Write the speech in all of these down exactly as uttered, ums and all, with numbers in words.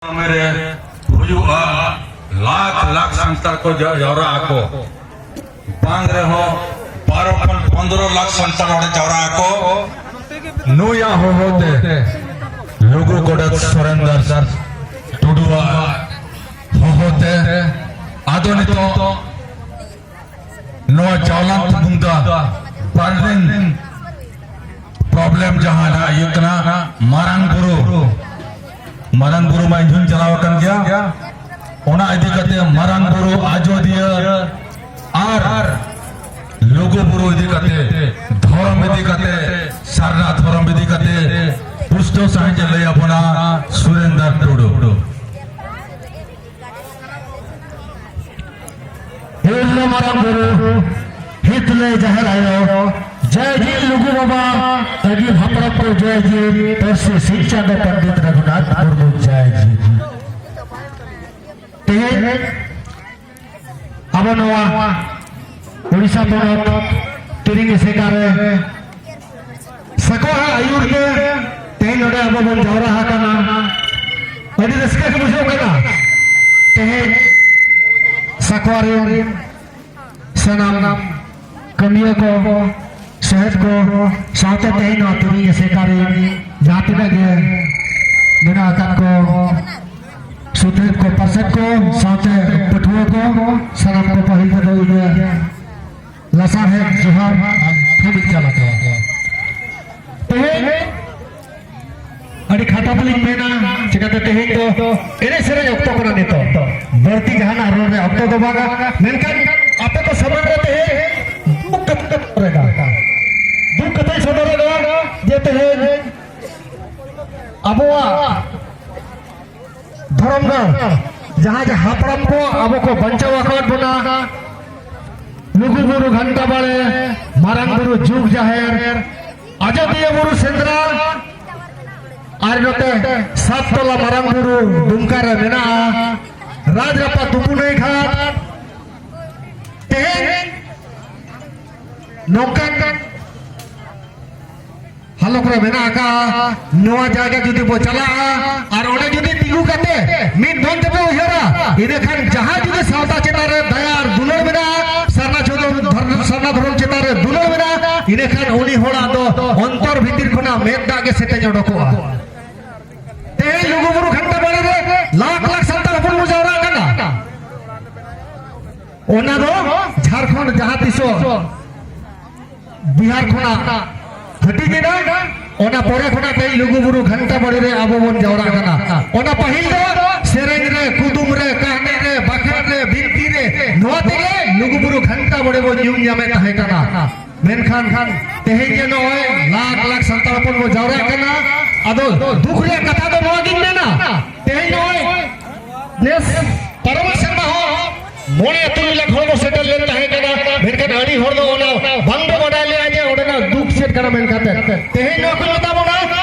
ᱨᱮ ᱦᱩᱭᱩᱜᱼᱟ, ᱞᱟᱠᱷ ᱞᱟᱠᱷ ᱥᱟᱱᱛᱟᱲ ᱠᱚ ᱡᱟ-, ᱡᱟᱣᱨᱟᱜ ᱟᱠᱚ᱾ ᱵᱟᱝ ᱨᱮᱦᱚᱸ ᱵᱟᱨᱚ ᱠᱷᱚᱱ ᱯᱚᱱᱫᱽᱨᱚ ᱞᱟᱠᱷ ᱥᱟᱱᱛᱟᱲ ᱚᱸᱰᱮ ᱡᱟᱣᱨᱟᱜ ᱟᱠᱚ᱾ ᱱᱩᱭᱟᱜ ᱦᱚᱦᱚᱛᱮ, ᱞᱩᱜᱩ ᱜᱚᱰᱮᱛ ᱥᱩᱨᱮᱱᱫᱨᱚ ᱴᱩᱰᱩᱣᱟᱜ ᱦᱚᱦᱚᱛᱮ, ᱟᱫᱚ ᱱᱤᱛᱚᱜ ᱱᱚᱣᱟ ᱡᱟᱣᱞᱟᱱ ᱛᱩᱢᱫᱟ ᱵᱟᱨᱰᱮᱱ ᱯᱨᱚᱵᱞᱮᱢ ᱡᱟᱦᱟᱸ ᱱᱟᱜ ᱤᱭᱟᱹ ᱠᱟᱱᱟ, ᱢᱟᱨᱟᱝ ᱵᱩᱨᱩ, ᱢᱟᱨᱟᱝ ᱵᱩᱨᱩ ᱢᱟ ᱤᱧ ᱦᱚᱸᱧ ᱪᱟᱞᱟᱣ ᱟᱠᱟᱱ ᱜᱮᱭᱟ᱾ ᱚᱱᱟ ᱤᱫᱤ ᱠᱟᱛᱮ ᱢᱟᱨᱟᱝ ᱵᱩᱨᱩ, ᱟᱡᱚᱫᱤᱭᱟᱹ ᱟᱨ ᱞᱩᱜᱩ ᱵᱩᱨᱩ ᱤᱫᱤ ᱠᱟᱛᱮ, ᱫᱷᱚᱨᱚᱢ ᱤᱫᱤ ᱠᱟᱛᱮ ᱥᱟᱨᱱᱟ ᱫᱷᱚᱨᱚᱢ ᱤᱫᱤ ᱠᱟᱛᱮ ᱯᱩᱥᱴᱟᱹᱣ ᱥᱟᱺᱦᱤᱡ ᱮ ᱞᱟᱹᱭ ᱟᱵᱚᱱᱟ ᱥᱩᱨᱮᱱᱫᱨᱚ ᱴᱩᱰᱩ᱾ ᱦᱤᱨᱞᱟᱹ ᱢᱟᱨᱟᱝ ᱵᱩᱨᱩ, ᱦᱤᱛᱞᱟᱹᱭ ᱡᱟᱦᱮᱨ ᱟᱭᱳ, ᱡᱟᱭ ᱡᱤ ᱞᱩᱜᱩ ᱵᱟᱵᱟ, ᱟᱹᱜᱤᱞ ᱦᱟᱯᱲᱟᱢ ᱠᱚ ᱡᱟᱭ ᱡᱤ, ᱯᱟᱹᱨᱥᱤ ᱥᱤᱧ ᱪᱟᱸᱫᱚ ᱯᱚᱱᱰᱤᱛ ᱨᱚᱜᱷᱩᱱᱟᱛᱷ ᱢᱩᱨᱢᱩ ᱡᱟᱭ ᱡᱤ᱾ ᱛᱮᱦᱮᱧ ᱟᱵᱚ ᱱᱚᱣᱟ ᱩᱲᱤᱥᱥᱟ ᱯᱚᱱᱚᱛ ᱛᱤᱨᱤᱝ ᱮᱥᱮᱠᱟ ᱨᱮ ᱥᱟᱠᱣᱟ ᱟᱹᱭᱩᱨ ᱛᱮ ᱛᱮᱦᱮᱧ ᱱᱚᱰᱮ ᱟᱵᱚ ᱵᱚᱱ ᱡᱟᱣᱨᱟ ᱟᱠᱟᱱᱟ᱾ ᱟᱹᱰᱤ ᱨᱟᱹᱥᱠᱟᱹ ᱜᱮ ᱵᱩᱡᱷᱟᱹᱜ ᱠᱟᱱᱟ᱾ ᱛᱮᱦᱮᱧ ᱥᱟᱠᱣᱟ ᱨᱮᱱ ᱥᱟᱱᱟᱢ ᱠᱟᱹᱢᱤᱭᱟᱹ ᱠᱚ, ᱥᱚᱦᱮᱫ ᱠᱚ, ᱥᱟᱶᱛᱮ ᱛᱮᱦᱮᱧ ᱱᱚᱣᱟ ᱛᱤᱨᱤᱝ ᱮᱥᱮᱠᱟ ᱨᱮᱱ ᱡᱟᱦᱟᱸ ᱛᱤᱱᱟᱹᱜ ᱜᱮ ᱢᱮᱱᱟᱜ ᱟᱠᱟᱫ ᱠᱚ, ᱥᱩᱛᱨᱮᱛ ᱠᱚ, ᱯᱟᱨᱥᱮᱛ ᱠᱚ, ᱥᱟᱶᱛᱮ ᱯᱟᱹᱴᱷᱩᱣᱟᱹ ᱠᱚ, ᱥᱟᱱᱟᱢ ᱠᱚ ᱯᱟᱹᱦᱤᱞ ᱛᱮᱫᱚ ᱤᱧᱟᱹᱜ ᱞᱟᱥᱟᱲᱦᱮᱫ ᱡᱚᱦᱟᱨ ᱟᱨ ᱛᱷᱩᱢ ᱤᱧ ᱪᱟᱞ ᱟᱠᱚᱣᱟ᱾ ᱛᱮᱦᱮᱧ ᱟᱹᱰᱤ ᱠᱷᱟᱴᱚ ᱛᱮᱞᱤᱧ ᱢᱮᱱᱟ, ᱪᱤᱠᱟᱹᱛᱮ ᱛᱮᱦᱮᱧ ᱫᱚ ᱮᱱᱮᱡ ᱥᱮᱨᱮᱧ ᱚᱠᱛᱚ ᱠᱟᱱᱟ ᱱᱤᱛᱚᱜ᱾ ᱵᱟᱹᱲᱛᱤ ᱡᱟᱦᱟᱱᱟᱜ ᱨᱚᱲ ᱨᱮᱭᱟᱜ ᱚᱠᱛᱚ ᱫᱚ ᱵᱟᱝᱟ, ᱢᱮᱱᱠᱷᱟᱱ ᱟᱯᱮ ᱠᱚ ᱥᱟᱢᱟᱝ ᱨᱮ ᱛᱮᱦᱮᱧ ᱫᱩᱠ ᱠᱟᱛᱷᱟ ᱨᱮᱱᱟᱜ, ᱫᱩᱠ ᱠᱟᱛᱷᱟᱧ ᱥᱚᱫᱚᱨᱮᱫᱟ ᱡᱮ ᱛᱮᱦᱮᱧ ᱟᱵᱚᱣᱟᱜ ᱫᱷᱚᱨᱚᱢ ᱜᱟᱲ, ᱡᱟᱦᱟᱸ ᱡᱮ ᱦᱟᱯᱲᱟᱢ ᱠᱚ ᱟᱵᱚ ᱠᱚ ᱵᱟᱧᱪᱟᱣ ᱟᱠᱟᱫ ᱵᱚᱱᱟ, ᱞᱩᱜᱩ ᱵᱩᱨᱩ ᱜᱷᱟᱱᱴᱟ ᱵᱟᱲᱮ, ᱢᱟᱨᱟᱝ ᱵᱩᱨᱩ ᱡᱩᱜᱽ ᱡᱟᱦᱮᱨ, ᱟᱡᱚᱫᱤᱭᱟᱹ ᱵᱩᱨᱩ ᱥᱮᱸᱫᱽᱨᱟ, ᱟᱨ ᱱᱚᱛᱮ ᱥᱟᱛ ᱛᱚᱞᱟ ᱢᱟᱨᱟᱝ ᱵᱩᱨᱩ ᱫᱩᱢᱠᱟ ᱨᱮ ᱢᱮᱱᱟᱜᱼᱟ, ᱨᱟᱡᱽ ᱨᱟᱯᱟ ᱫᱩᱯᱩᱱᱟᱹᱭ ᱜᱷᱟᱴ᱾ ᱛᱮᱦᱮᱧ ᱱᱚᱝᱠᱟᱱ ᱦᱟᱞᱚᱛ ᱨᱮ ᱢᱮᱱᱟᱜ ᱟᱠᱟᱫᱼᱟ᱾ ᱱᱚᱣᱟ ᱡᱟᱭᱜᱟ ᱡᱩᱫᱤ ᱵᱚ ᱪᱟᱞᱟᱜᱼᱟ ᱟᱨ ᱚᱸᱰᱮ ᱡᱩᱫᱤ ᱛᱤᱸᱜᱩ ᱠᱟᱛᱮ ᱤᱱᱟᱹᱠᱷᱟᱱ ᱩᱱᱤ ᱦᱚᱲᱟᱜ ᱫᱚ ᱚᱱᱛᱚᱨ ᱵᱷᱤᱛᱤᱨ ᱠᱷᱚᱱᱟᱜ ᱢᱮᱫ ᱫᱟᱜ ᱜᱮ ᱥᱮᱛᱮᱧ ᱚᱰᱚᱠᱚᱜᱼᱟ᱾ ᱛᱮᱦᱮᱧ ᱞᱩᱜᱩᱵᱩᱨᱩ ᱜᱷᱟᱱᱴᱟ ᱵᱟᱲᱮ ᱨᱮ ᱞᱟᱠᱷ ᱞᱟᱠᱷ ᱥᱟᱱᱛᱟᱲ ᱦᱚᱯᱚᱱ ᱵᱚ ᱡᱟᱣᱨᱟᱜ ᱠᱟᱱᱟ᱾ ᱚᱱᱟ ᱫᱚ ᱡᱷᱟᱲᱠᱷᱚᱸᱰ ᱡᱟᱦᱟᱸ ᱛᱤᱥᱚᱜ ᱵᱤᱦᱟᱨ ᱠᱷᱚᱱᱟᱜ ᱦᱟᱹᱴᱤᱧ ᱮᱱᱟ, ᱚᱱᱟ ᱯᱚᱨᱮ ᱠᱷᱚᱱᱟᱜ ᱛᱮᱦᱮᱧ ᱞᱩᱜᱩᱵᱩᱨᱩ ᱜᱷᱟᱱᱴᱟ ᱵᱟᱲᱮ ᱨᱮ ᱟᱵᱚ ᱵᱚᱱ ᱡᱟᱣᱨᱟᱜ ᱠᱟᱱᱟ᱾ ᱚᱱᱟ ᱯᱟᱹᱦᱤᱞ ᱫᱚ ᱥᱮᱨᱮᱧ ᱨᱮ, ᱠᱩᱫᱩᱢ ᱨᱮ, ᱠᱟᱹᱦᱱᱤ ᱨᱮ, ᱵᱟᱠᱷᱮᱲ ᱨᱮ, ᱵᱤᱱᱛᱤ ᱨᱮ, ᱱᱚᱣᱟ ᱛᱮᱜᱮ ᱞᱩᱜᱩᱵᱩᱨᱩ ᱜᱷᱟᱱᱴᱟ ᱵᱟᱲᱮ ᱵᱚᱱ ᱧᱩᱢ ᱧᱟᱢᱮᱫ ᱛᱟᱦᱮᱸ ᱠᱟᱱᱟ᱾ ᱢᱮᱱᱠᱷᱟᱱ ᱛᱮᱦᱮᱧ ᱡᱮ ᱱᱚᱜᱼᱚᱭ ᱞᱟᱠᱷ ᱞᱟᱠᱷ ᱥᱟᱱᱛᱟᱲ ᱦᱚᱯᱚᱱ ᱵᱚᱱ ᱡᱟᱣᱨᱟᱜ ᱠᱟᱱᱟ, ᱟᱫᱚ ᱫᱩᱠ ᱨᱮᱭᱟᱜ ᱠᱟᱛᱷᱟ ᱫᱚ ᱱᱚᱣᱟ ᱜᱤᱧ ᱢᱮᱱᱟ, ᱛᱮᱦᱮᱧ ᱱᱚᱜᱼᱚᱭ ᱱᱮᱥ ᱯᱟᱨᱚᱢ ᱥᱮᱨᱢᱟ ᱦᱚᱸ ᱢᱚᱬᱮ ᱛᱩᱨᱩᱭ ᱞᱟᱠᱷ ᱦᱚᱲ ᱵᱚ ᱥᱮᱴᱮᱨ ᱞᱮᱱ ᱛᱟᱦᱮᱸ ᱠᱟᱱᱟ, ᱢᱮᱱᱠᱷᱟᱱ ᱟᱹᱰᱤ ᱦᱚᱲ ᱫᱚ ᱚᱱᱟ ᱵᱟᱝ ᱵᱚ ᱵᱟᱰᱟᱭ ᱞᱮᱜᱼᱟ ᱡᱮ ᱚᱸᱰᱮᱱᱟᱜ ᱫᱩᱠ ᱪᱮᱫ ᱠᱟᱱᱟ ᱢᱮᱱ ᱠᱟᱛᱮ᱾ ᱛᱮᱦᱮᱧ ᱱᱚᱣᱟ ᱠᱚ ᱢᱮᱛᱟ ᱵᱚᱱᱟ,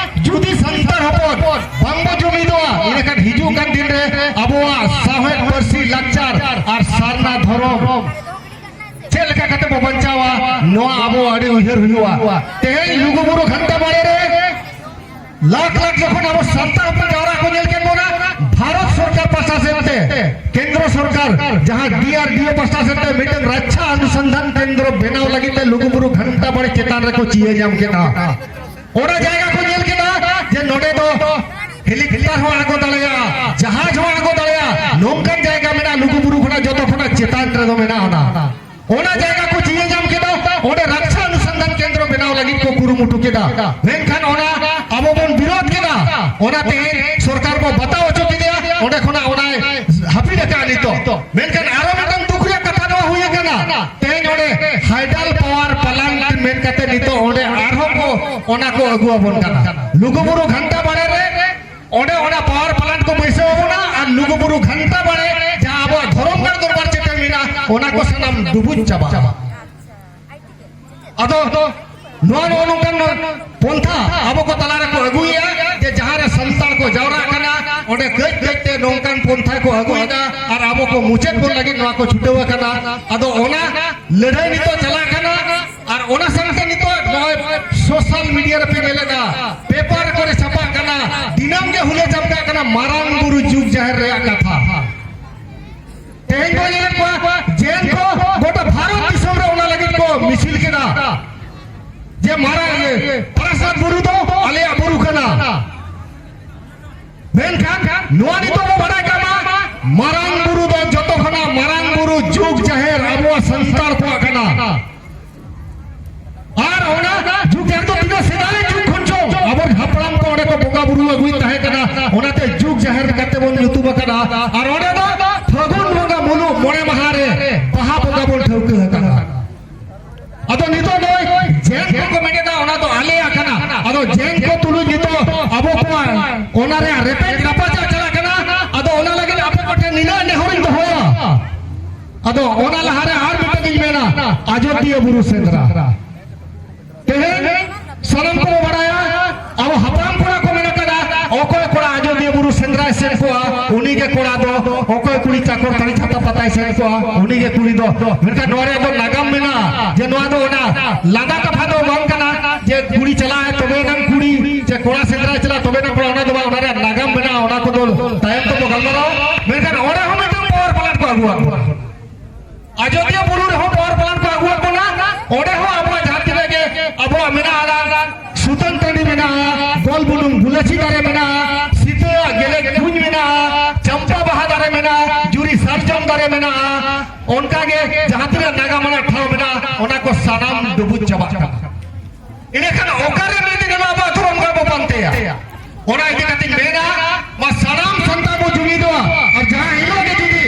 ᱡᱩᱫᱤ ᱥᱟᱱᱛᱟᱲ ᱦᱚᱯᱚᱱ ᱵᱟᱝ ᱵᱚ ᱡᱩᱢᱤᱫᱚᱜᱼᱟ, ᱤᱱᱟᱹᱠᱷᱟᱱ ᱦᱤᱡᱩᱜ ᱠᱟᱱ ᱫᱤᱱ ᱨᱮ ᱟᱵᱚᱣᱟᱜ ᱥᱟᱶᱦᱮᱫ, ᱯᱟᱹᱨᱥᱤ, ᱞᱟᱠᱪᱟᱨ ᱟᱨ ᱥᱟᱨᱱᱟ ᱫᱷᱚᱨᱚᱢ ᱪᱮᱫ ᱞᱮᱠᱟ ᱠᱟᱛᱮ ᱵᱚ ᱵᱟᱧᱪᱟᱣᱟ, ᱱᱚᱣᱟ ᱟᱵᱚ ᱟᱹᱰᱤ ᱩᱭᱦᱟᱹᱨ ᱦᱩᱭᱩᱜᱼᱟ᱾ ᱛᱮᱦᱮᱧ ᱞᱩᱜᱩᱵᱩᱨᱩ ᱜᱷᱟᱱᱴᱟ ᱵᱟᱲᱮ ᱨᱮ ᱞᱟᱠᱷ ᱞᱟᱠᱷ ᱡᱚᱠᱷᱚᱱ ᱟᱵᱚ ᱥᱟᱱᱛᱟᱲ ᱦᱚᱯᱚᱱ ᱡᱟᱣᱨᱟ ᱠᱚ ᱧᱮᱞ ᱠᱮᱫ ᱵᱚᱱᱟ, ᱵᱷᱟᱨᱚᱛ ᱥᱚᱨᱠᱟᱨ ᱯᱟᱦᱴᱟ ᱥᱮᱫ ᱛᱮ, ᱠᱮᱱᱫᱨᱚ ᱥᱚᱨᱠᱟᱨ, ᱡᱟᱦᱟᱸ ᱰᱤ ᱟᱨ ᱰᱤ ᱳ ᱯᱟᱦᱴᱟ ᱥᱮᱫ ᱛᱮ ᱢᱤᱫᱴᱟᱝ ᱨᱟᱠᱪᱷᱟ ᱚᱱᱩᱥᱚᱱᱫᱷᱟᱱ ᱠᱮᱱᱫᱨᱚ ᱵᱮᱱᱟᱣ ᱞᱟᱹᱜᱤᱫ ᱛᱮ ᱞᱩᱜᱩᱵᱩᱨᱩ ᱜᱷᱟᱱᱴᱟ ᱵᱟᱲᱮ ᱪᱮᱛᱟᱱ ᱨᱮᱠᱚ ᱪᱤᱭᱟᱹ ᱧᱟᱢ ᱠᱮᱫᱟ᱾ ᱚᱱᱟ ᱡᱟᱭᱜᱟ ᱠᱚ ᱧᱮᱞ ᱠᱮᱫᱟ ᱡᱮ ᱱᱚᱰᱮ ᱫᱚ ᱦᱮᱞᱤᱠᱚᱯᱴᱟᱨ ᱦᱚᱸ ᱟᱬᱜᱚ ᱫᱟᱲᱮᱭᱟᱜᱼᱟ, ᱡᱟᱦᱟᱡᱽ ᱦᱚᱸ ᱟᱬᱜᱚ ᱫᱟᱲᱮᱭᱟᱜᱼᱟ, ᱱᱚᱝᱠᱟᱱ ᱡᱟᱭᱜᱟ ᱢᱮᱱᱟᱜᱼᱟ ᱞᱩᱜᱩᱵᱩᱨᱩ ᱠᱷᱚᱱᱟᱜ ᱡᱚᱛᱚ ᱠᱷᱚᱱᱟᱜ ᱪᱮᱛᱟᱱ ᱨᱮᱫᱚ ᱢᱮᱱᱟᱜᱼᱟ ᱚᱱᱟ᱾ ᱚᱱᱟ ᱡᱟᱭᱜᱟ ᱠᱚ ᱪᱤᱭᱟᱹ ᱧᱟᱢ ᱠᱮᱫᱟ, ᱚᱸᱰᱮ ᱨᱟᱠᱪᱷᱟ ᱚᱱᱩᱥᱚᱱᱫᱷᱟᱱ ᱠᱮᱱᱫᱨᱚ ᱵᱮᱱᱟᱣ ᱞᱟᱹᱜᱤᱫ ᱠᱚ ᱠᱩᱨᱩᱢᱩᱴᱩ ᱠᱮᱫᱟ, ᱢᱮᱱᱠᱷᱟᱱ ᱚᱱᱟ ᱟᱵᱚ ᱵᱚᱱ ᱵᱤᱨᱳᱫ ᱠᱮᱫᱟ᱾ ᱚᱱᱟ ᱛᱮᱦᱮᱧ ᱥᱚᱨᱠᱟᱨ ᱵᱚ ᱵᱟᱛᱟᱣ ᱦᱚᱪᱚ ᱠᱮᱫᱮᱭᱟ, ᱚᱸᱰᱮ ᱠᱷᱚᱱᱟᱜ ᱚᱱᱟᱭ ᱦᱟᱹᱯᱤᱫ ᱟᱠᱟᱫᱼᱟ ᱱᱤᱛᱚᱜ᱾ ᱢᱮᱱᱠᱷᱟᱱ ᱟᱨᱚ ᱢᱤᱫᱴᱟᱝ ᱫᱩᱠ ᱨᱮᱭᱟᱜ ᱠᱟᱛᱷᱟ ᱱᱚᱣᱟ ᱦᱩᱭ ᱟᱠᱟᱱᱟ, ᱛᱮᱦᱮᱧ ᱚᱸᱰᱮ ᱦᱟᱭᱰᱟᱞ ᱯᱟᱣᱟᱨ ᱯᱞᱟᱱᱴ ᱢᱮᱱ ᱠᱟᱛᱮ ᱱᱤᱛᱚᱜ ᱚᱸᱰᱮ ᱟᱨᱦᱚᱸ ᱠᱚ ᱚᱱᱟ ᱠᱚ ᱟᱹᱜᱩ ᱟᱵᱚᱱ ᱠᱟᱱᱟ᱾ ᱞᱩᱜᱩᱵᱩᱨᱩ ᱜᱷᱟᱱᱴᱟ ᱵᱟᱲᱮ ᱨᱮ ᱚᱸᱰᱮ ᱚᱱᱟ ᱯᱟᱣᱟᱨ ᱯᱞᱟᱱᱴ ᱠᱚ ᱵᱟᱹᱭᱥᱟᱹᱣ ᱟᱵᱚᱱᱟ ᱟᱨ ᱞᱩᱜᱩᱵᱩᱨᱩ ᱜᱷᱟᱱᱴᱟ ᱵᱟᱲᱮ ᱡᱟᱦᱟᱸ ᱟᱵᱚᱣᱟᱜ ᱫᱷᱚᱨᱚᱢ ᱜᱟᱲ ᱫᱚᱨᱵᱟᱨ ᱪᱮᱛᱟᱱ ᱢᱮᱱᱟᱜᱼᱟ, ᱚᱱᱟ ᱠᱚ ᱥᱟᱱᱟᱢ ᱰᱩᱵᱩᱡ ᱪᱟᱵᱟᱜᱼᱟ᱾ ᱟᱫᱚ ᱱᱚᱣᱟ ᱱᱚᱜᱼᱚ ᱱᱚᱝᱠᱟᱱ ᱯᱚᱱᱛᱷᱟ ᱟᱵᱚ ᱠᱚ ᱛᱟᱞᱟ ᱨᱮᱠᱚ ᱟᱹᱜᱩᱭᱮᱫᱼᱟ ᱡᱮ ᱡᱟᱦᱟᱸ ᱨᱮ ᱥᱟᱱᱛᱟᱲ ᱠᱚ ᱡᱟᱣᱨᱟᱜ ᱠᱟᱱᱟ, ᱚᱸᱰᱮ ᱠᱟᱹᱡ ᱠᱟᱹᱡ ᱛᱮ ᱱᱚᱝᱠᱟᱱ ᱯᱚᱱᱛᱷᱟ ᱠᱚ ᱟᱹᱜᱩᱭᱮᱫᱟ ᱟᱨ ᱟᱵᱚ ᱠᱚ ᱢᱩᱪᱟᱹᱫ ᱵᱚᱱ ᱞᱟᱹᱜᱤᱫ ᱱᱚᱣᱟ ᱠᱚ ᱪᱷᱩᱴᱟᱹᱣ ᱟᱠᱟᱱᱟ᱾ ᱟᱫᱚ ᱚᱱᱟ ᱞᱟᱹᱲᱦᱟᱹᱭ ᱱᱤᱛᱚᱜ ᱪᱟᱞᱟᱜ ᱠᱟᱱᱟ᱾ ᱟᱨ ᱚᱱᱟ ᱥᱟᱶᱛᱮ ᱱᱤᱛᱚᱜ ᱱᱚᱜᱼᱚᱭ ᱥᱳᱥᱟᱞ ᱢᱤᱰᱤᱭᱟ ᱨᱮᱯᱮ ᱧᱮᱞᱮᱫᱟ, ᱯᱮᱯᱟᱨ ᱠᱚᱨᱮ ᱪᱷᱟᱯᱟᱜ ᱠᱟᱱᱟ, ᱫᱤᱱᱟᱹᱢ ᱜᱮ ᱦᱩᱞᱟᱹ ᱪᱟᱯᱠᱟᱜ ᱠᱟᱱᱟ ᱢᱟᱨᱟᱝ ᱵᱩᱨᱩ ᱡᱩᱜᱽ ᱡᱟᱦᱮᱨ ᱨᱮᱭᱟᱜ ᱠᱟᱛᱷᱟ᱾ ᱛᱮᱦᱮᱧ ᱵᱚᱱ ᱧᱮᱞᱮᱫ ᱠᱚᱣᱟ ᱡᱮᱱ ᱠᱚ ᱜᱚᱴᱟ ᱵᱷᱟᱨᱚᱛ ᱫᱤᱥᱚᱢ ᱨᱮ ᱚᱱᱟ ᱞᱟᱹᱜᱤᱫ ᱠᱚ ᱢᱤᱪᱷᱤᱞ ᱠᱮᱫᱟ᱾ ᱱᱚᱣᱟ ᱱᱤᱛᱚᱜ ᱵᱚ ᱵᱟᱲᱟᱭ ᱠᱟᱜ ᱢᱟ, ᱢᱟᱨᱟᱝ ᱵᱩᱨᱩ ᱫᱚ ᱡᱚᱛᱚ ᱠᱷᱚᱱᱟᱜ ᱢᱟᱨᱟᱝ ᱵᱩᱨᱩ ᱡᱩᱜᱽ ᱡᱟᱦᱮᱨ ᱟᱵᱚᱣᱟᱜ ᱥᱟᱱᱛᱟᱲ ᱠᱚᱣᱟᱜ ᱠᱟᱱᱟ᱾ ᱟᱨ ᱚᱱᱟ ᱡᱩᱜᱽ ᱡᱟᱦᱮᱨ ᱫᱚ ᱛᱤᱱᱟᱹᱜ ᱥᱮᱫᱟᱭ ᱨᱮ ᱡᱩᱜᱽ ᱠᱷᱚᱱ ᱪᱚ ᱟᱵᱚ ᱦᱟᱯᱲᱟᱢ ᱠᱚ ᱚᱸᱰᱮ ᱠᱚ ᱵᱚᱸᱜᱟ ᱵᱩᱨᱩ ᱟᱹᱜᱩᱭᱮᱫ ᱛᱟᱦᱮᱸ ᱠᱟᱱᱟ, ᱚᱱᱟᱛᱮ ᱡᱩᱜᱽ ᱡᱟᱦᱮᱨ ᱠᱟᱛᱮ ᱵᱚᱱ ᱧᱩᱛᱩᱢ ᱟᱠᱟᱫᱟ᱾ ᱟᱨ ᱚᱸᱰᱮ ᱫᱚ ᱯᱷᱟᱹᱜᱩᱱ ᱵᱚᱸᱜᱟ ᱢᱩᱞᱩᱜ ᱢᱚᱬᱮ ᱢᱟᱦᱟ ᱨᱮ ᱵᱟᱦᱟ ᱵᱚᱸᱜᱟ ᱵᱚᱱ ᱴᱷᱟᱹᱣᱠᱟᱹ ᱟᱠᱟᱫᱟ᱾ ᱟᱫᱚ ᱱᱤᱛᱚᱜ ᱱᱚᱜᱼᱚᱭ ᱡᱮᱱ ᱠᱚᱠᱚ ᱢᱮᱱᱮᱫᱟ, ᱚᱱᱟ ᱫᱚ ᱟᱞᱮᱭᱟᱜ ᱠᱟᱱᱟ᱾ ᱟᱫᱚ ᱡᱮᱱ ᱠᱚ ᱛᱩᱞᱩᱡ ᱱᱤᱛᱚᱜ ᱟᱵᱚ ᱠᱚᱣᱟᱜ ᱚᱱᱟ ᱨᱮᱭᱟᱜ ᱨᱮᱯᱮᱡ ᱨᱟᱯᱟᱪᱟᱜ ᱪᱟᱞᱟᱜ ᱠᱟᱱᱟ᱾ ᱟᱫᱚ ᱚᱱᱟ ᱞᱟᱹᱜᱤᱫ ᱟᱯᱮ ᱠᱚᱴᱷᱮᱱ ᱱᱤᱱᱟᱹᱜ ᱱᱮᱦᱚᱨᱤᱧ ᱫᱚᱦᱚᱭᱟ᱾ ᱟᱫᱚ ᱚᱱᱟ ᱞᱟᱦᱟᱨᱮ ᱟᱨ ᱢᱤᱫᱴᱟᱝ ᱤᱧ ᱢᱮᱱᱟ, ᱟᱡᱚᱫᱤᱭᱟᱹ ᱵᱩᱨᱩ ᱥᱮᱸᱫᱽᱨᱟ᱾ ᱛᱮᱦᱮᱧ ᱥᱟᱱᱟᱢ ᱠᱚᱵᱚ ᱵᱟᱲᱟᱭᱟ, ᱟᱵᱚ ᱦᱟᱯᱲᱟᱢ ᱠᱚᱲᱟ ᱠᱚ ᱢᱮᱱ ᱟᱠᱟᱫᱟ, ᱚᱠᱚᱭ ᱠᱚᱲᱟ ᱟᱡᱚᱫᱤᱭᱟᱹ ᱵᱩᱨᱩ ᱥᱮᱸᱫᱽᱨᱟᱭ ᱥᱮᱱ ᱠᱚᱜᱼᱟ, ᱩᱱᱤ ᱜᱮ ᱠᱚᱲᱟ ᱫᱚ, ᱚᱠᱚᱭ ᱠᱩᱲᱤ ᱪᱟᱠᱚᱞ ᱛᱟᱹᱲᱤ ᱪᱷᱟᱛᱟ ᱯᱟᱛᱟᱭ ᱥᱮᱱ ᱠᱚᱜᱼᱟ, ᱩᱱᱤ ᱜᱮ ᱠᱩᱲᱤ ᱫᱚ᱾ ᱢᱮᱱᱠᱷᱟᱱ ᱱᱚᱣᱟ ᱨᱮᱭᱟᱜ ᱫᱚ ᱱᱟᱜᱟᱢ ᱢᱮᱱᱟᱜᱼᱟ, ᱡᱮ ᱱᱚᱣᱟ ᱫᱚ ᱚᱱᱟ ᱞᱟᱸᱫᱟ ᱠᱟᱛᱷᱟ ᱫᱚ ᱵᱟᱝ ᱠᱟᱱᱟ, ᱡᱮ ᱠᱩᱲᱤ ᱪᱟᱞᱟᱜᱼᱟᱭ ᱛᱚᱵᱮ ᱮᱱᱟᱝ ᱠᱩᱲᱤ, ᱪᱮ ᱠᱚᱲᱟ ᱥᱮᱸᱫᱽᱨᱟᱭ ᱪᱟᱞᱟᱜᱼᱟ ᱛᱚᱵᱮ ᱮᱱᱟᱝ ᱠᱚᱲᱟ, ᱚᱱᱟ ᱫᱚ ᱵᱟᱝ, ᱚᱱᱟ ᱨᱮᱭᱟᱜ ᱱᱟᱜᱟᱢ ᱢᱮᱱᱟᱜᱼᱟ, ᱚᱱᱟ ᱠᱚᱫᱚ ᱛᱟᱭᱚᱢ ᱛᱮᱵᱚ ᱜᱟᱞᱢᱟᱨᱟᱣᱟ᱾ ᱢᱮᱱᱠᱷᱟᱱ ᱚᱸᱰᱮ ᱦᱚᱸ ᱢᱤᱫᱴᱟᱝ power plant ᱠᱚ ᱟᱹᱜᱩᱣᱟᱫ ᱵᱚᱱᱟ᱾ ᱟᱡᱚᱫᱤᱭᱟᱹ ᱵᱩᱨᱩ ᱨᱮᱦᱚᱸ power plant ᱠᱚ ᱟᱹᱜᱩᱣᱟᱫ ᱵᱚᱱᱟ᱾ ᱚᱸᱰᱮ ᱦᱚᱸ ᱟᱵᱚᱣᱟᱜ ᱡᱟᱦᱟᱸ ᱛᱤᱱᱟᱹᱜ ᱜᱮ ᱟᱵᱚᱣᱟᱜ ᱢᱮᱱᱟᱜᱼᱟ, ᱥᱩᱛᱟᱹᱱ ᱴᱟᱺᱰᱤ ᱢᱮᱱᱟᱜᱼᱟ, ᱜᱚᱞ ᱵᱩᱱᱩᱢ ᱜᱩᱞᱟᱹᱪᱤ ᱫᱟᱨᱮ ᱢᱮᱱᱟᱜᱼᱟ, ᱥᱤᱛᱟᱹᱣᱟᱜ ᱜᱮᱞᱮ ᱠᱩᱧ ᱢᱮᱱᱟᱜᱼᱟ, ᱪᱟᱢᱯᱟ ᱵᱟᱦᱟ ᱫᱟᱨᱮ ᱢᱮᱱᱟᱜᱼᱟ, ᱡᱩᱨᱤ ᱥᱟᱨᱡᱚᱢ ᱫᱟᱨᱮ ᱢᱮᱱᱟᱜᱼᱟ, ᱚᱱᱠᱟᱜᱮ ᱡᱟᱦᱟᱸ ᱛᱤᱱᱟᱹᱜ ᱱᱟᱜᱟᱢ ᱟᱱᱟᱜ ᱴᱷᱟᱶ ᱢᱮᱱᱟᱜᱼᱟ, ᱚᱱᱟ ᱠᱚ ᱥᱟᱱᱟᱢ ᱰᱩᱵᱩᱡ ᱪᱟᱵᱟᱜ ᱠᱟᱱᱟ᱾ ᱮᱸᱰᱮᱠᱷᱟᱱ ᱚᱠᱟᱨᱮ ᱢᱤᱫ ᱫᱤᱱ ᱦᱤᱞᱳᱜ ᱟᱵᱚ ᱟᱹᱛᱩ ᱨᱮ ᱚᱱᱠᱟ ᱵᱚ ᱯᱟᱱᱛᱮᱭᱟ? ᱚᱱᱟ ᱤᱫᱤ ᱠᱟᱛᱮᱧ ᱢᱮᱱᱟ, ᱢᱟ ᱥᱟᱱᱟᱢ ᱥᱟᱱᱛᱟᱲ ᱵᱚ ᱡᱩᱢᱤᱫᱚᱜᱼᱟ᱾ ᱟᱨ ᱡᱟᱦᱟᱸ ᱦᱤᱞᱳᱜ ᱜᱮ ᱡᱩᱫᱤ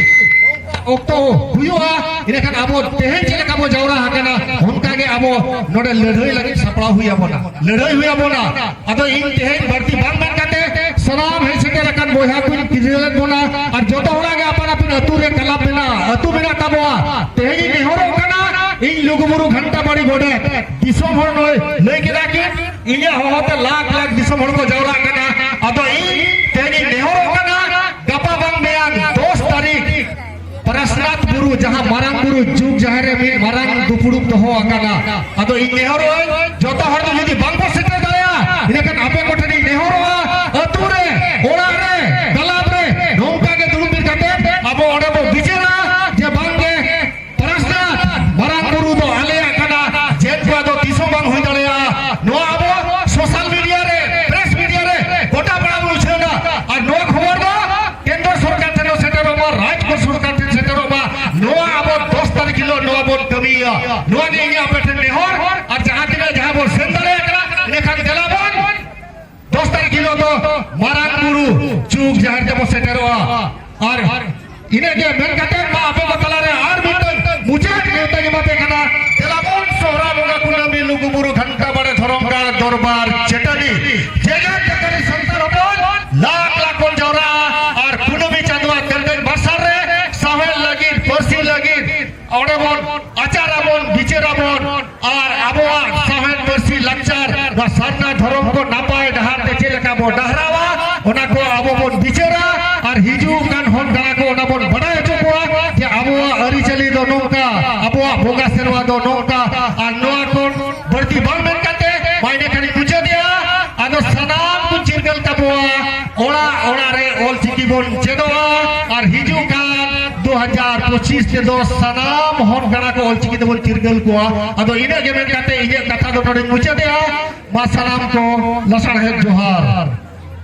ᱚᱠᱛᱚ ᱦᱩᱭᱩᱜᱼᱟ, ᱮᱸᱰᱮᱠᱷᱟᱱ ᱟᱵᱚ ᱛᱮᱦᱮᱧ ᱪᱮᱫ ᱞᱮᱠᱟ ᱵᱚ ᱡᱟᱣᱨᱟ ᱟᱠᱟᱱᱟ, ᱚᱱᱠᱟ ᱜᱮ ᱟᱵᱚ ᱱᱚᱰᱮ ᱞᱟᱹᱲᱦᱟᱹᱭ ᱞᱟᱹᱜᱤᱫ ᱥᱟᱯᱲᱟᱣ ᱦᱩᱭ ᱟᱵᱚᱱᱟ, ᱞᱟᱹᱲᱦᱟᱹᱭ ᱦᱩᱭ ᱟᱵᱚᱱᱟ᱾ ᱟᱫᱚ ᱤᱧ ᱛᱮᱦᱮᱧ ᱵᱟᱹᱲᱛᱤ ᱵᱟᱝ ᱢᱮᱱ ᱠᱟᱛᱮ, ᱥᱟᱱᱟᱢ ᱦᱮᱡ ᱥᱮᱴᱮᱨ ᱟᱠᱟᱱ ᱵᱚᱭᱦᱟ ᱠᱚᱧ ᱠᱤᱨᱤᱭᱟᱹᱣᱮᱫ ᱵᱚᱱᱟ᱾ ᱟᱨ ᱡᱚᱛᱚ ᱦᱚᱲᱟᱜ ᱜᱮ ᱟᱯᱟᱱ ᱟᱹᱯᱤᱱ ᱟᱹᱛᱩ ᱨᱮ ᱠᱞᱟᱵᱽ ᱢᱮᱱᱟᱜᱼᱟ, ᱟᱹᱛᱩ ᱢᱮᱱᱟᱜ ᱛᱟᱵᱚᱣᱟ᱾ ᱛᱮᱦᱮᱧ ᱤᱧ ᱱᱮᱦᱚᱨᱚᱜ ᱠᱟᱱᱟ, ᱤᱧ ᱞᱩᱜᱩᱵᱩᱨᱩ ᱜᱷᱟᱱᱴᱟ ᱵᱟᱲᱤ ᱜᱚᱰᱮᱛ, ᱫᱤᱥᱚᱢ ᱦᱚᱲ ᱱᱚᱜᱼᱚᱭ ᱞᱟᱹᱭ ᱠᱮᱫᱟ ᱠᱤᱱ, ᱤᱧᱟᱹᱜ ᱦᱚᱦᱚᱛᱮ ᱞᱟᱠᱷ ᱞᱟᱠᱷ ᱫᱤᱥᱚᱢ ᱦᱚᱲ ᱠᱚ ᱡᱟᱣᱨᱟᱜ ᱠᱟᱱᱟ᱾ ᱟᱫᱚ ᱤᱧ ᱛᱮᱦᱮᱧ ᱤᱧ ᱱᱮᱦᱚᱨᱚᱜ ᱠᱟᱱᱟ, ᱜᱟᱯᱟ ᱵᱟᱝ ᱢᱮᱭᱟᱝ ᱫᱚᱥ ᱛᱟᱹᱨᱤᱠᱷ ᱯᱟᱨᱟᱥᱱᱟᱛᱷ ᱵᱩᱨᱩ, ᱡᱟᱦᱟᱸ ᱢᱟᱨᱟᱝ ᱵᱩᱨᱩ ᱡᱩᱜᱽ ᱡᱟᱦᱮᱨ ᱨᱮ ᱢᱤᱫ ᱢᱟᱨᱟᱝ ᱫᱩᱯᱲᱩᱵ ᱫᱚᱦᱚ ᱟᱠᱟᱱᱟ᱾ ᱟᱫᱚ ᱤᱧ ᱱᱮᱦᱚᱨᱚᱜ ᱟᱹᱧ, ᱡᱚᱛᱚ ᱦᱚᱲ ᱫᱚ ᱡᱩᱫᱤ ᱵᱟᱝ ᱠᱚ ᱥᱮᱴᱮᱨ ᱫᱟᱲᱮᱭᱟᱜᱼᱟ, ᱤᱱᱟᱹᱠᱷᱟᱱ ᱟᱯᱮ ᱠᱚᱴᱷᱮᱱ ᱤᱧ ᱱᱮᱦᱚᱨᱚᱜᱼᱟ, ᱟᱹᱛᱩ ᱨᱮ, ᱚᱲᱟᱜ ᱨᱮ, ᱠᱞᱟᱵᱽ ᱨᱮ ᱱᱚᱝᱠᱟ ᱜᱮ ᱫᱩᱲᱩᱵ ᱢᱤᱫ ᱠᱟᱛᱮ ᱟᱵᱚ ᱚᱸᱰᱮ ᱵᱚ ᱵᱤᱪᱟᱹᱨᱟ ᱡᱮ ᱵᱟᱝ ᱜᱮ ᱯᱨᱟᱥᱱᱟᱛᱷ ᱢᱟᱨᱟᱝ ᱵᱩᱨᱩ ᱫᱚ ᱟᱞᱮᱭᱟᱜ ᱠᱟᱱᱟ, ᱡᱮ ᱱᱚᱣᱟ ᱫᱚ ᱛᱤᱥ ᱦᱚᱸ ᱵᱟᱝ ᱦᱩᱭ ᱫᱟᱲᱮᱭᱟᱜᱼᱟ᱾ ᱱᱚᱣᱟ ᱟᱵᱚ social media ᱨᱮ, press media ᱨᱮ ᱜᱚᱴᱟ ᱯᱟᱲᱟ ᱵᱚᱱ ᱩᱪᱷᱟᱹᱱᱟ᱾ ᱟᱨ ᱱᱚᱣᱟ ᱠᱷᱚᱵᱚᱨ ᱫᱚ ᱱᱚᱣᱟ ᱜᱮ ᱤᱧᱟᱹᱜ ᱟᱯᱮ ᱴᱷᱮᱱ ᱱᱮᱦᱚᱨ᱾ ᱟᱨ ᱡᱟᱦᱟᱸ ᱛᱤᱱᱟᱹᱜ ᱡᱟᱦᱟᱸ ᱵᱚᱱ ᱥᱮᱱ ᱫᱟᱲᱮᱭᱟᱜ ᱠᱟᱱᱟ, ᱤᱱᱟᱹᱠᱷᱟᱱ ᱫᱮᱞᱟ ᱵᱚᱱ ᱫᱚᱥ ᱛᱟᱹᱨᱤᱠᱷ ᱦᱤᱞᱳᱜ ᱫᱚ ᱢᱟᱨᱟᱝ ᱵᱩᱨᱩ ᱪᱩᱠ ᱡᱟᱦᱮᱨ ᱛᱮᱵᱚᱱ ᱥᱮᱴᱮᱨᱚᱜᱼᱟ᱾ ᱟᱨ ᱤᱱᱟᱹᱜᱮ ᱢᱮᱱ ᱠᱟᱛᱮ ᱢᱟ ᱟᱯᱮ ᱠᱚ ᱛᱟᱞᱟᱨᱮ ᱟᱨ ᱢᱤᱫᱴᱟᱝ ᱢᱩᱪᱟᱹᱫ ᱱᱮᱣᱛᱟᱧ ᱮᱢᱟ ᱯᱮ ᱠᱟᱱᱟ᱾ ᱫᱮᱞᱟ ᱵᱚᱱ ᱥᱚᱦᱨᱟᱭ ᱵᱚᱸᱜᱟ ᱠᱩᱱᱟᱹᱢᱤ ᱞᱩᱜᱩ ᱵᱩᱨᱩ ᱜᱷᱟᱱᱴᱟ ᱵᱟᱲᱮ ᱫᱷᱚᱨᱚᱢ ᱜᱟᱲ ᱫᱚᱨᱵᱟᱨ ᱪᱟᱹᱴᱟᱹᱱᱤ᱾ ᱡᱮᱜᱮᱛ ᱡᱟᱠᱟᱛ ᱨᱮᱱ ᱥᱟᱱᱛᱟᱲ ᱦᱚᱯᱚᱱ ᱞᱟᱠᱷ ᱞᱟᱠᱷ ᱵᱚᱱ ᱡᱟᱣᱨᱟᱜᱼᱟ ᱟᱨ ᱠᱩᱱᱟᱹᱢᱤ ᱪᱟᱸᱫᱳᱣᱟᱜ ᱠᱟᱹᱢᱤ ᱢᱟᱨᱥᱟᱞ ᱨᱮ ᱥᱟᱶᱦᱮᱫ ᱞᱟᱹᱜᱤᱫ, ᱯᱟᱹᱨᱥᱤ ᱞᱟᱹᱜᱤᱫ, ᱚᱸᱰᱮ ᱵᱚᱱ ᱟᱪᱟᱨ ᱟᱵᱚᱱ, ᱵᱤᱪᱟᱹᱨ ᱟᱵᱚᱱ, ᱟᱨ ᱟᱵᱚᱣᱟᱜ ᱥᱟᱶᱦᱮᱫ, ᱯᱟᱹᱨᱥᱤ, ᱞᱟᱠᱪᱟᱨ, ᱱᱚᱣᱟ ᱥᱟᱨᱱᱟ ᱫᱷᱚᱨᱚᱢ ᱠᱚ ᱱᱟᱯᱟᱭ ᱰᱟᱦᱟᱨ ᱛᱮ ᱪᱮᱫ ᱞᱮᱠᱟ ᱵᱚᱱ ᱰᱟᱦᱨᱟᱣᱟ, ᱚᱱᱟ ᱠᱚ ᱟᱵᱚ ᱵᱚᱱ ᱵᱤᱪᱟᱹᱨᱟ᱾ ᱟᱨ ᱦᱤᱡᱩᱜ ᱠᱟᱱ ᱦᱚᱱ ᱜᱟᱬᱟ ᱠᱚ ᱚᱱᱟ ᱵᱚᱱ ᱵᱟᱰᱟᱭ ᱦᱚᱪᱚ ᱠᱚᱣᱟ ᱡᱮ ᱟᱵᱚᱣᱟᱜ ᱟᱹᱨᱤᱪᱟᱹᱞᱤ ᱫᱚ ᱱᱚᱝᱠᱟ, ᱟᱵᱚᱣᱟᱜ ᱵᱚᱸᱜᱟ ᱥᱮᱨᱣᱟ ᱫᱚ ᱱᱚᱝᱠᱟ᱾ ᱟᱨ ᱱᱚᱣᱟ ᱠᱷᱚᱱ ᱵᱟᱹᱲᱛᱤ ᱵᱟᱝ ᱢᱮᱱ ᱠᱟᱛᱮ ᱢᱟ ᱤᱱᱟᱹ ᱠᱷᱟᱱᱤᱧ ᱢᱩᱪᱟᱹᱫᱮᱜᱼᱟ᱾ ᱟᱫᱚ ᱥᱟᱱᱟᱢ ᱠᱚ ᱪᱤᱨᱜᱟᱹᱞ ᱠᱟᱵᱚᱣᱟ, ᱚᱲᱟᱜ ᱚᱲᱟᱜ ᱨᱮ ᱚᱞ ᱪᱤᱠᱤ ᱵᱚᱱ ᱪᱮᱫᱚᱜᱼᱟ᱾ ᱟᱨ ᱦᱤᱡᱩᱜ ᱠᱟᱱ ᱫᱩ ᱦᱟᱡᱟᱨ ᱯᱚᱸᱪᱤᱥ ᱛᱮᱫᱚ ᱥᱟᱱᱟᱢ ᱦᱚᱱ ᱜᱟᱬᱟ ᱠᱚ ᱚᱞ ᱪᱤᱠᱤ ᱛᱮᱵᱚᱱ ᱪᱤᱨᱜᱟᱹᱞ ᱠᱚᱣᱟ᱾ ᱟᱫᱚ ᱤᱱᱟᱹᱜ ᱜᱮ ᱢᱮᱱ ᱠᱟᱛᱮ ᱤᱧᱟᱹᱜ ᱠᱟᱛᱷᱟ ᱫᱚ ᱱᱚᱰᱮᱧ ᱢᱩᱪᱟᱹᱫᱮᱜᱼᱟ᱾ ᱢᱟ ᱥᱟᱱᱟᱢ ᱠᱚ ᱞᱟᱥᱟᱲᱦᱮᱫ ᱡᱚᱦᱟᱨ᱾